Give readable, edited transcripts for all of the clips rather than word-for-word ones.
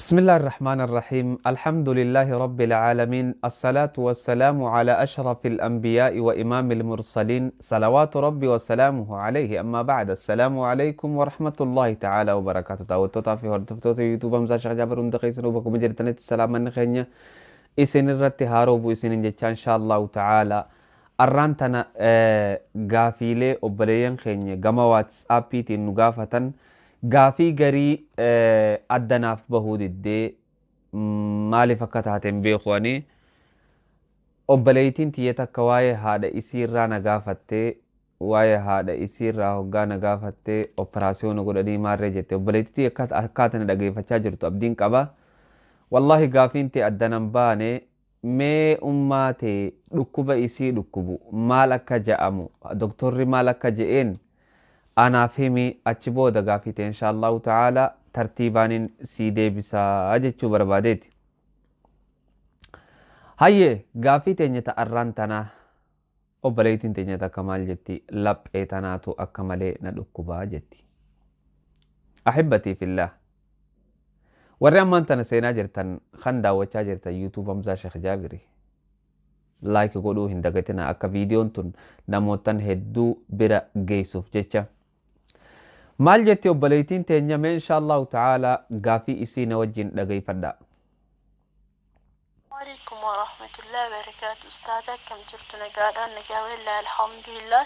بسم الله الرحمن الرحيم، الحمد لله رب العالمين، الصلاة والسلام على أشرف الأنبياء وإمام المرسلين، صلوات ربي وسلامه عليه، أما بعد، السلام عليكم ورحمة الله تعالى وبركاته. Daawwattoota fi hordoftoota YouTube Hamzaa Sheekh Jaafar, hunda keessanuu bakkuma jirtanitti salaamanni keenya isin irratti haa roobu isinin jecha. Insha Allahu ta'ala arraan tana gaafiilee obboleeyyan keenya gama WhatsAppiitiin nu gaafatan, gaafii garii addanaaf bahuu diddee, maaliif akka taate hin beeku. Ani obboleeytiin tiyya takka waa'ee haadha isii irraa na gaafattee, waa'ee haadha isii irraa hoggaa na gaafattee, operaasiyoona godhanii maarree jette. Obboleettii akkaata na dhageeffachaa jirtu abdiin qaba. Wallaahi gaafiin tee addanan baane. Mee ummaa tee dhukkuba isii dhukkubu maal akka ja'amu, doktorri maal akka je'een anaaf himi. Achi booda gaafii ta'e insha Allahu ta'ala tartiibaanin sii deebisaa jechuu barbaadeeti. Hayyee, gaafii teenya ta'arraan tanaa, obboleettiin teenya takka maal jetti? Laphee tanaatu akka malee na dhukkubaa jetti. Ahibbatii fillah, warri ammaan tana seenaa jirtan, kan daawwachaa jirtan YouTube Hamzaa Sheekh Jaabiri, like godhuu hin dagatina, akka viidiyoon tun namootan hedduu bira geessuuf jecha. Maal jetti obboleettiin teenya? Mee insha Allahu ta'ala gaafii isii na wajjin dhageeffadha. عليكم ورحمة الله وبركاته. أستاذة، كم jirtu? Nagaadhaan? Nagaa wallaahi, alhamdulillah.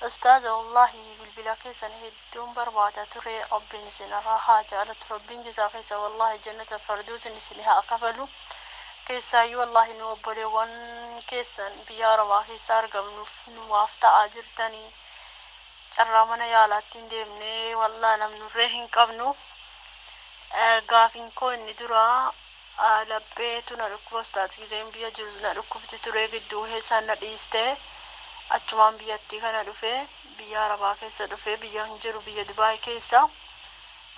Ustaaza, wallahi bilbila keessan hedduun barbaada ture. Rabbiin isinirraa haa jaalatu, Rabbiin jazaa keessa wallahi jannata farduusin isin haa kafalu. Keessaayyuu wallahi nu obboleewwan keessan biyya arabaa keessa argamnuuf nuwaaf ta'aa jirtanii. Carraa mana yaalaatti hin deemnee, wallaa namnurree hin qabnu. Gaafiin koo inni duraa, lapheetu na dhukkuba ustaaz. Gizeen biyya jiru na dhukkubti ture, gidduu keessaan na dhiiste. Achumaan biyyattii kana dhufe, biyya arabaa keessa dhufe, biyya hin jiru, biyya Dubaay keessa.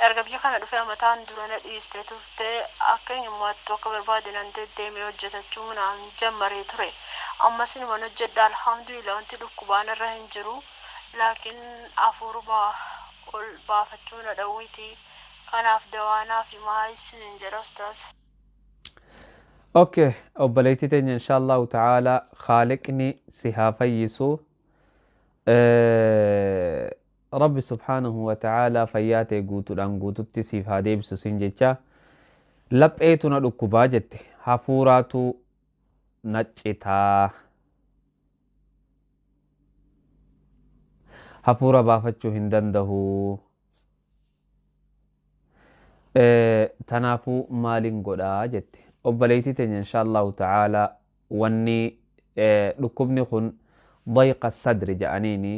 Erga biyya kana dhufe amataan dura na dhiiste turte. Akka eenyummaattu akka barbaade nan deddeemee hojjetachuu naan jammaree ture. Ammas inuman hojjedha, alhamdulillah, wanti dhukkubaan irra hin jiru, laakiin hafuuruma ol baafachuu na dhawwiti. Kanaaf dawaanaa fi maa isinin jedha ustaaz. Okay, obboleettii teenya, insha Allahu ta'ala Khaaliqni si haa fayyisu. Rabbi subhaanahu wa ta'ala fayyaa ta'e guutuudhaan guututti siif haa deebisu sin jecha. Lapheetu na dhukkubaa jette, hafuuraatu na citaa. Hafuura baafachuu hin danda'u. Tanaafuu maaliin godhaa jette. Obboleettii teenya, insha Allahu ta'ala wanni dhukkubni kun dayqa sadri jedhaniini,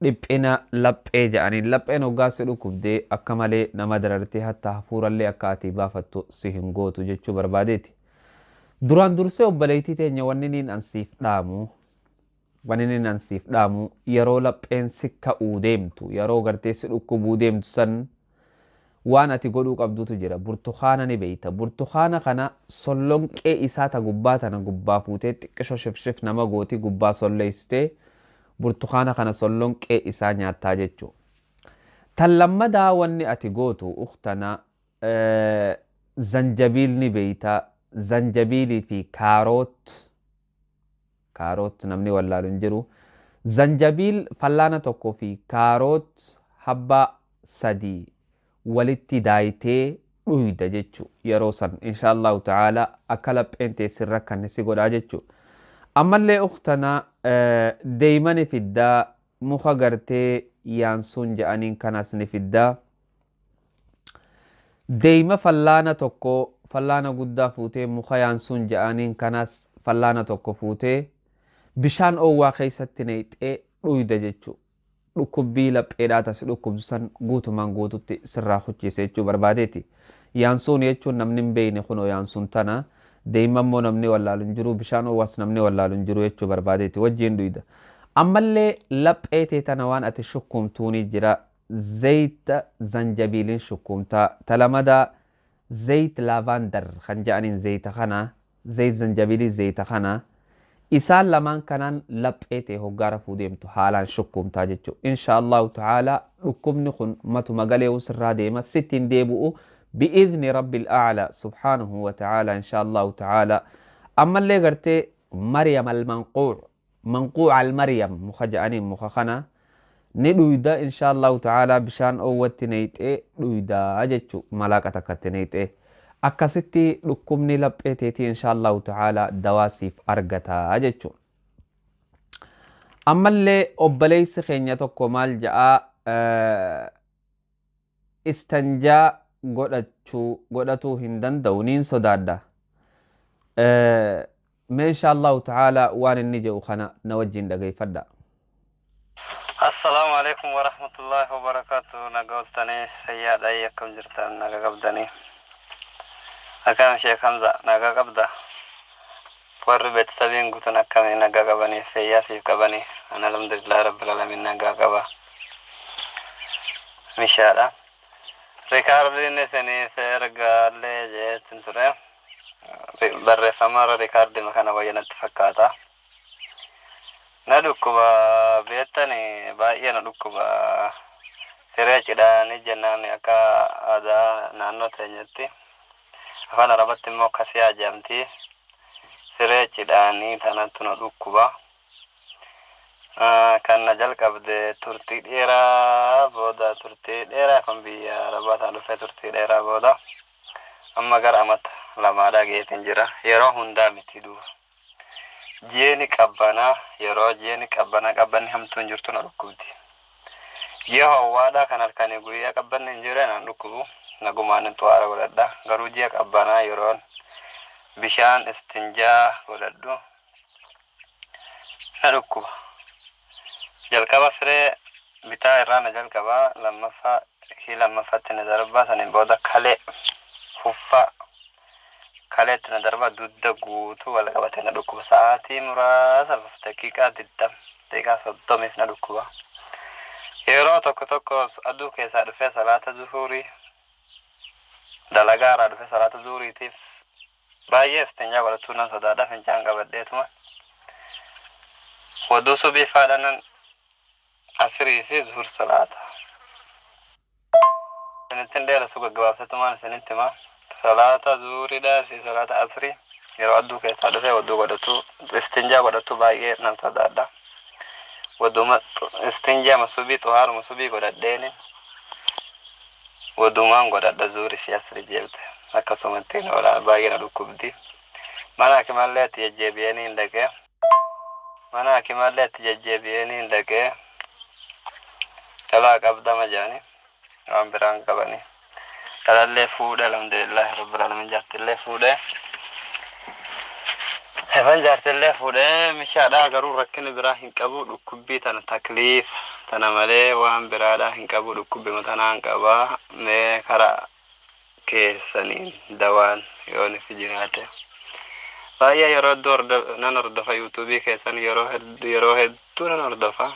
dhiphina laphee jedhaniin. Lapheen hoggaa si dhukkubdee akka malee nama darartee, hatta hafuurallee akka ati baafattu si hin gootu jechuu barbaadeeti. Duraan dursee obboleettii teenya, wanni niin an siif dhaamu, yeroo lapheen si ka'uu deemtu, yeroo gartee si dhukkubuu deemtu san, waan ati godhuu qabdutu jira. Burtukaana ni beeyta. Burtukaana kana sollonqee isaa ta gubbaa tana gubbaa fuutee, xiqqisho shifshif nama gooti, gubbaa solleessitee, burtukaana kana sollonqee isaa nyaattaa jechuu. Tan lammadaa wanni ati gootu, uktana, zanjabiil ni beeyta. Zanjabiilii fi kaaroot, kaaroot namni wallaalu hin jiru. Zanjabiil fallaana tokkoo fi kaaroot habbaa 3 walitti daayitee dhuyda jechu. Yeroo san insha Allahu ta'ala akka lapheen teessirra kan si godhaa jechu. Ammallee uktana, deeyma ni fiddaa, muka gartee yaansuun je'aniin kanas ni fiddaa. Deeyma fallaana tokko, fallaana guddaa fuutee, muka yaansuun je'aniin kanas fallaana tokko fuutee, bishaan oowwaa keessatti neeyxee dhuyda jechu. Dhukkubbii lapheedhaa tasi dhukkubsu san guutumaan guututti sirraa hucciise jechuu barbaadeeti. Yaansuun jechuun namni hin beeyne kunoo yaansuun tana. Deeyma immoo namni wallaalu hin jiru, bishaan oowwaas namni wallaalu hin jiru jechuu barbaadeeti. Wajjiin dhuyda. Ammallee laphee tee tana waan ati shukkumtuuni jira. Zayita zanjabiiliin shukkumtaa. Talamadaa zayit lavender kan jedhaniin zayita kana, zayit zanjabilii zayita kana, isaan lamaan kanaan laphee ta'e hoggaa rafuu deemtu haalaan shukkumtaa jechuudha. Insha Allahu ta'ala dhukkubni kun matuma galee sirraa deema, sitti hin deebi'u. Bi'izni rabbil a'la subhaanahu wa ta'ala insha Allahu ta'ala. Ammallee gartee Maryam al-Manquu' Manquu' al-Maryam muka ja'aniin muka kana ni dhuyda insha Allahu ta'ala, bishaan oowwatti neyxee dhuydaa jechu, malaaqa takkatti neyxee. Akkasitti dhukkubni laphee teetii insha Allahu ta'ala dawaa siif argataa jechu. Ammallee obboleessi keenya tokko maal ja'aa, istanjaa godhachuu godhatuu hin danda'u, niin sodaadha. Mee insha Allahu ta'ala waan inni jedhu kana na wajjin dhageeffadha. Assalaamu alaikum warahmatullahi wabarakatuh. Naga oltanii, fayyaadha, akkam jirtan, naga qabdanii? Akkam Sheekh Hamza, naga qabda? Warri beeksabiin guutuun akkamii, nagaa qabanii, fayyaa siif qabanii? Ana alhamdulillah rabbil alamin, nagaa qaba. Mishaadha. Rikaardiin isiniif ergaallee jeetin ture. Barreeffama irra rikaardima kana wayya natti fakkaata. Na dhukkuba beektani, baay'ee na dhukkuba. Siree cidhaanii jennaan akka aadaa naannoo teenyatti. Afaan Arabatti immoo kasiyaa jedhamti. Siree cidhaanii tanattu na dhukkuba. Kan na jalqabde turtii dheeraa booda, turtii dheeraa kan biyya Arabaa tana dhufee turtii dheeraa booda, amma gara amata lamaadhaa geetin jira. Yeroo hundaa miti duuba. Ji'eeni qabbanaa, yeroo ji'eeni qabbanaa qabbanni hamtuun jirtu na dhukkubdi. Ji'a ho'aadhaa kan halkanii guyyaa qabbanni hin jirre naan dhukkubu. Nagumaan hin xuwaara godhadha. Garuu ji'a qabbanaa yeroon bishaan istinjaa godhadhu na dhukkuba. Jalqaba firee bitaa irraa na jalqaba, lammaffaa hii lammaffaatti na darba, saniin booda kalee huffaa kaleetti na darba, dugda guutuu wal qabatee na dhukkuba. Sa'aatii muraasa, daqiiqaa 20, daqiiqaa 30f na dhukkuba. Yeroo tokko tokko aduu keessaa dhufee salaata zuhurii, dalagaa irraa dhufee salaata zuhuriitiif baay'ee istinjaa godhachuu nan sodaadha, fincaan qabadheetuma. Waduu subii faadhanan asirii fi zuhur salaata. Isinittin dheeressu, gaggabaabsatumaan isinitti hima. Salaata zuhuriidhaa fi salaata asrii yeroo aduu keessaa dhufee waduu godhatu, istinjaa godhatu baay'ee nan sodaadha. Waduma istinjaa masubii xuhaaruma subii godhadheeni wadumaan godhadha zuhurii fi asrii jeebte. Akkasumatti oola, baay'ee na dhukkubdi. Mana hakimallee itti jajjeebi'anii hin dhaqee. Mana hakimallee itti jajjeebi'anii hin dhaqee. Dhalaa qabdama jedhanii waan biraan qabanii. Dhalallee fuudhee, alhamdulillahi rabbil alamin, jaartillee fuudhee. Efan jaartillee fuudhee mishaadha, garuu rakkina biraa hin qabu, dhukkubbii tana takliif tana malee waan biraadha hin qabu, dhukkubbii tanaan qaba. Mee karaa keessaniin dawaan yoo nif jiraate. Baay'ee yeroo hedduu nan hordofa yuutuubii keessan, yeroo hedduu yeroo hedduu nan hordofa.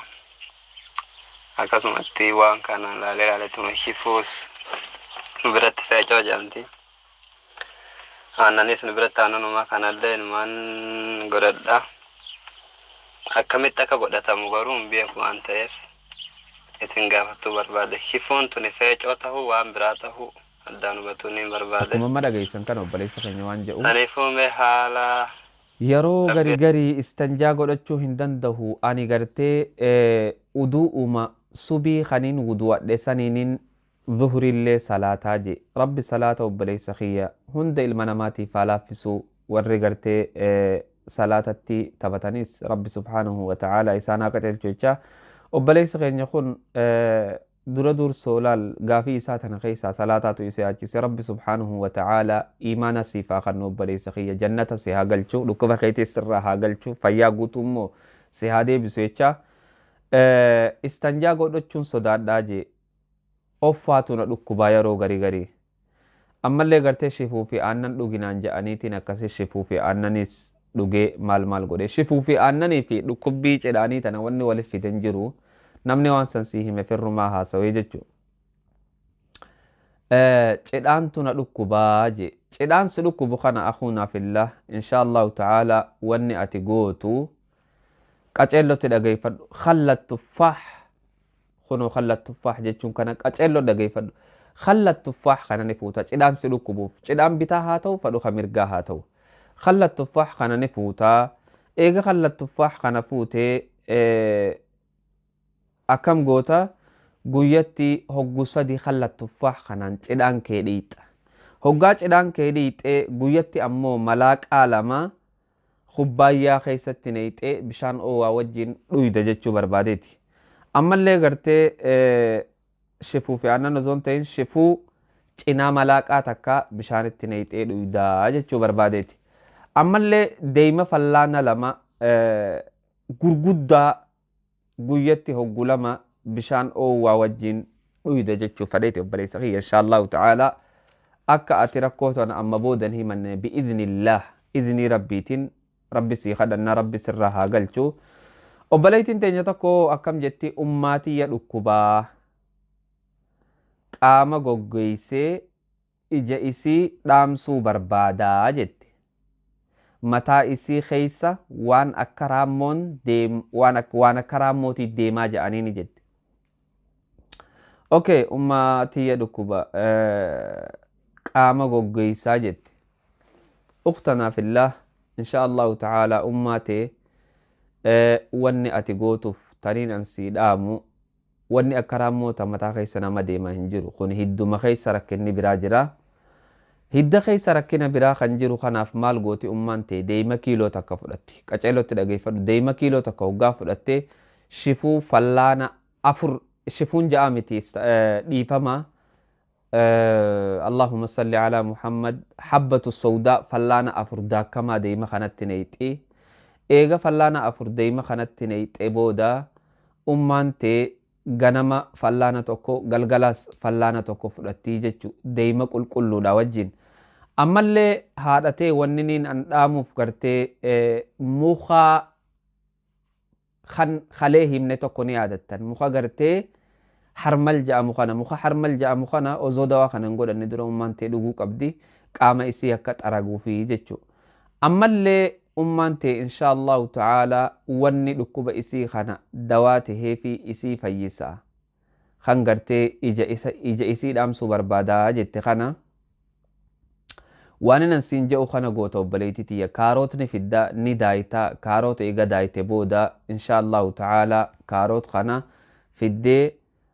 Akkasumatti waan kana laalee laaleetuma shifuus nu biratti feecoo jedhamti. Aannanis nu biratti aannanuma kanallee numaan godhadha. Akkamitti akka godhatamu garuu hin beeku waan ta'eef isin gaafachuu barbaade. Shifuun tuni feecoo tahuu waan biraa tahuu addaan hubatuu ni barbaade. Akkuma amma dhageessan kana obboleessa keenya waan jedhu. Kanaafuu mee haala Yeroo gari garii istanjaa godhachuu hin danda'u, ani gartee udu'uma subii kaniin wudu'adhe saniinin zuhurillee salaataa je. Rabbi salaata obboleessa kiyya hunda ilma namaatiif haa laaffisuu, warri gartee salaatatti taphatanis Rabbi subhaanahu wa ta'ala isaan haa qajeelchu jecha. Obboleessi keenya kun dura dursoo laal gaafii isaa tana keessaa salaataatu isa yaachise. Rabbi subhaanahu wa ta'ala imaana siif haa kennu obboleessa kiyya, jannata si haa galchu, dhukkuba keetii sirraa haa galchu, fayyaa guutuu immoo si haa deebisu jecha. Istanjaa godhachuun sodaadhaa jee, offaatu na dhukkubaa yeroo garii garii. Ammallee gartee shifuu fi aannan dhuginaan ja'aniitiin akkasii shifuu fi aannanis dhugee maal maal godhe. Shifuu fi aannanii fi dhukkubbii cidhaanii tana wanni waliif fiden jiru, namni waan san sii hime firrumaa haasawee jechuudha. Cidhaantu na dhukkubaa je. Cidhaan si dhukkubu kana, akuunaa fillah, insha Allahu ta'ala wanni ati gootu qaceellotti dhageeffadhu. Khalla tuffaah, kunoo khalla tuffaah jechuun kana qaceelloo dhageeffadhu. Khalla tuffaah kana ni fuuta, cidhaan si dhukkubuuf cidhaan bitaa haa ta'u fadhu ka mirgaa haa ta'u, khalla tuffaah kana ni fuuta. Eega khalla tuffaah kana fuutee akkam goota? Guyyatti hoggu 3 khalla tuffaah kanaan cidhaan kee dhiixa. Hoggaa cidhaan kee dhiixee guyyatti ammoo malaaqaa 2 kubbaayyaa keessatti neeyxee bishaan oowaa wajjin dhuyda jechuu barbaadeeti. Ammallee gartee shifuu fi aannan osoo hin ta'in shifuu cinaa malaaqaa takka bishaanitti neeyxee dhuydaa jechuu barbaadeeti. Ammallee deeyma fallaana 2 gurguddaa guyyatti hoggu 2 bishaan oowwaa wajjin dhuyda jechuu fedheeti obboleessa kiyya. Inshaallahu ta'ala akka ati rakkoo tana amma boodan himanne bi'iznillah, iznii rabbiitiin rabbi sii kadhanna, rabbi sirraa haa galchu. Obboleettiin teenya tokko akkam jetti? Ummaatiyya dhukkubaa qaama goggeessee ija isii dhaamsuu barbaadaa jetti. Mataa isii keessa waan akka raammoon deem, waan akka raammootii deemaa jedhanii ni jetti. Okay, ummaatiyya dhukkuba qaama goggeessaa jetti. Ukhtanaa fillah, insha Allahu ta'ala ummaa tee wanni ati gootuuf taniin an sii dhaamu, wanni akka raammoota mataa keessa nama deemaa hin jiru. Kun hidduma keessa rakkinni biraa jira. Hidda keessa rakkina biraa kan jiru kanaaf maal gooti? Ummaan tee deema kiiloo 1 fudhatti. Qaceelootti dhageeffadhu. Deema kiiloo 1 hoggaa fudhattee shifuu fallaana 4, shifuun ja'a miti, dhiifama. Allahumma salli ala Muhammad, habbatu sawdaa fallaana 4 daakamaa deema kanatti neeyxi. Eega fallaana 4 deema kanatti neeyxee booda ummaan tee ganama fallaana 1 galgalaas fallaana 1 fudhattii jechu, deema qulqulluudha wajjin. Ammallee haadhatee wanni niin an dhaamuuf gartee muka kan kalee himne tokko ni yaadattan, muka gartee harmal ja'amu kana. Muka harmal ja'amu kana osoo dawaa kana hin godhanne dura ummaan tee dhuguu qabdi, qaama isii akka xaraguufi jechu. Ammallee ummaan tee insha Allahu ta'ala wanni dhukkuba isii kana dawaa taheefi isii fayyisa kan gartee ija isii dhaamsuu barbaadaa jette kana, waan inan siin je'u kana goota obboleettii tiyya. Kaarootni fidda, ni daayita. Kaaroota eega daayite booda insha Allahu ta'ala kaaroot kana fiddee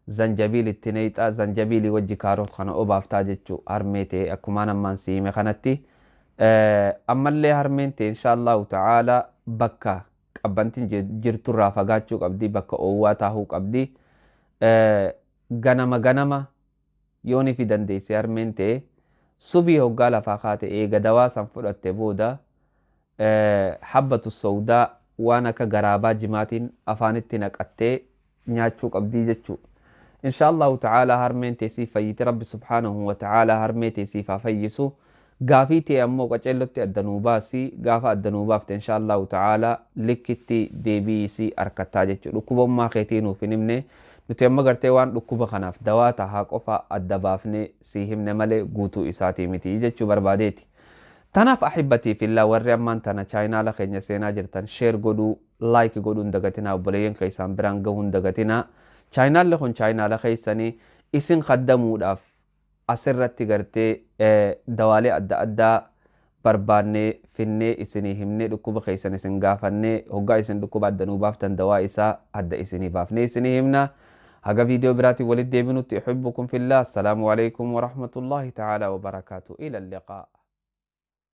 zanjabiil itti neeyxa, zanjabiilii wajji kaaroot kana obaaftaa jechuu harmee ta'e akkumaan ammaan si hime kanatti. Ammallee harmeen ta'e insha Allahu ta'ala bakka qabbantiin jirturraa fagaachuu qabdi, bakka oowwaa taahuu qabdi. Ganama ganama yooni fi dandeesse harmeen ta'e subii hoggaa lafaa kaate eega dawaa san fudhatte booda habbatu sawdaa waan akka garaabaa jimaatiin afaanitti naqattee nyaachuu qabdii jechuu. Insha Allahu ta'ala harmeen teessii fayyite, rabbi subhaanahu wa ta'ala harmee teessiif haa fayyisu. Gaafii ta'e ammoo qaceellotti addanuu baasi. Gaafa addanuu baafte insha Allahu ta'ala likkitti deebii isii harkattaa jechuudha. Dhukkuba ummaa keetii nuuf hin himne nuti, amma gartee waan dhukkuba kanaaf dawaa tahaa qofa adda baafne sii himne malee guutuu isaatii miti jechuu barbaadeeti. Tanaaf ahibbatii fillah, warri ammaan tana chaayinaala keenya seenaa jirtan share godhuu, like godhuu hin dagatinaa, obboleeyyan keessaan biraan gahuu hin dagatinaa. Chaayinaalli kun chaayinaala keessanii isin kaddamuudhaaf asirratti gartee dawaalee adda addaa barbaannee finnee isinii himnee, dhukkuba keessan isin gaafannee, hoggaa isin dhukkuba adda nuu baaftan dawaa isaa adda isinii baafnee isinii himna. Haga viidiyoo biraatiin walitti deebinutti uhibbukum fillah. Assalaamu alaikum warahmatullahi ta'ala wabarakaatu. Ila liqaa.